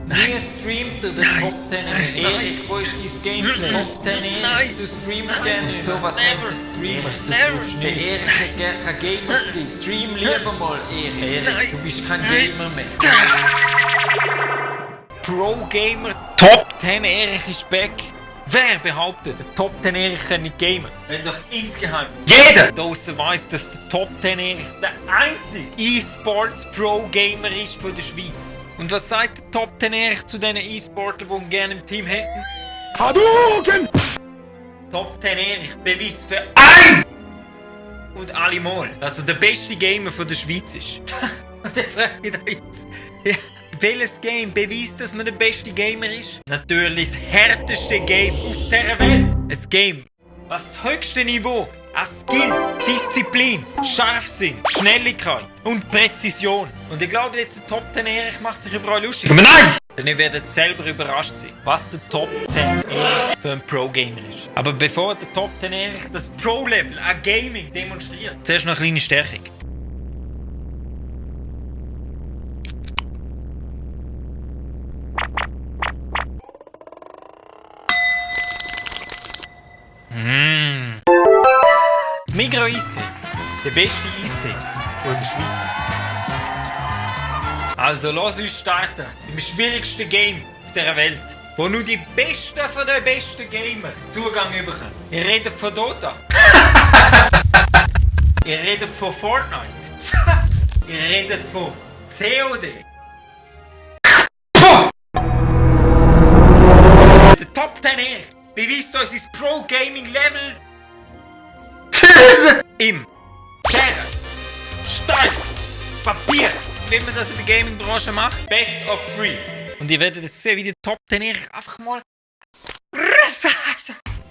Nie streamt er den Top 10 Erich, wo ist dein Gameplay? Top 10 Erich, du streamst gerne nicht. So was nennt sich Streamer. Du darfst nicht. Der Erich hat gerne keine Gamer-Skills. Stream lieber mal, Erich. Du bist kein Gamer mehr. Pro-Gamer, Top 10 Erich ist back. Wer behauptet, der Top 10 Erich kann nicht gamen? Wenn doch insgeheim jeder draussen weiss, dass der Top 10 Erich der einzige E-Sports Pro-Gamer ist von der Schweiz. Und was sagt der Top 10 Erich zu diesen E-Sportlern, die ihn gerne im Team hätten? Hadouken! Top 10 Erich beweist für ein und alle Mal, dass er der beste Gamer von der Schweiz ist. Und dann frage ich da jetzt, ja, welches Game beweist, dass man der beste Gamer ist? Natürlich das härteste Game auf dieser Welt. Ein Game, was das höchste Niveau an Skills, Disziplin, Scharfsinn, Schnelligkeit und Präzision. Und ich glaube jetzt, der Top 10 Erich macht sich überall lustig. Aber nein! Denn ihr werdet selber überrascht sein, was der Top 10 Erich für ein Pro-Gamer ist. Aber bevor der Top 10 Erich das Pro-Level an Gaming demonstriert, zuerst noch eine kleine Stärkung. Migros Eistee, der beste Eistee von der Schweiz. Also lass uns starten im schwierigsten Game auf dieser Welt, wo nur die Besten von den besten Gamer Zugang bekommen. Ihr redet von Dota. Ihr redet von Fortnite. Ihr redet von COD. Der Top 10 Erich beweist uns das Pro-Gaming-Level im Keller, Stein, Papier, wie man das in der Gaming-Branche macht. Best of 3. Und ihr werdet jetzt sehen, wie die Top 10 Erich einfach mal...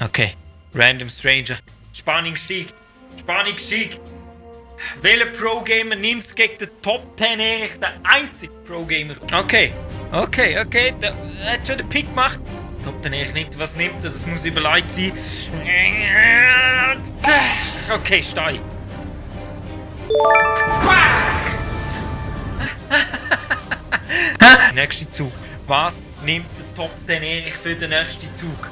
Okay, Random Stranger. Spannung steigt. Spannung steigt. Welcher Pro-Gamer nimmt es gegen den Top 10 Erich, der einzige Pro-Gamer? Okay. Der hat schon den Pick gemacht. Top 10 Erich nimmt, was nimmt er? Das muss überlegt sein. Okay, Stein. Nächster Zug. Was nimmt der Top 10 Erich für den nächsten Zug?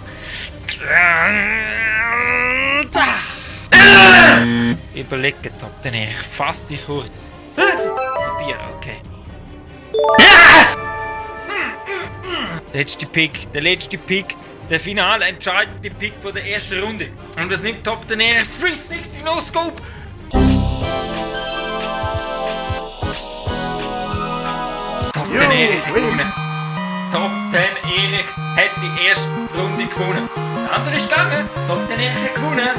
Überlege, Top 10 Erich. Fass dich kurz. Papier, okay. Der letzte Pick. Der final entscheidende Pick von der ersten Runde. Und das nimmt Top 10 Erich. 360 No Scope. Top 10 Erich gewonnen. Top 10 Erich hat die erste Runde gewonnen. Der andere ist gegangen. Top 10 Erich hat gewonnen.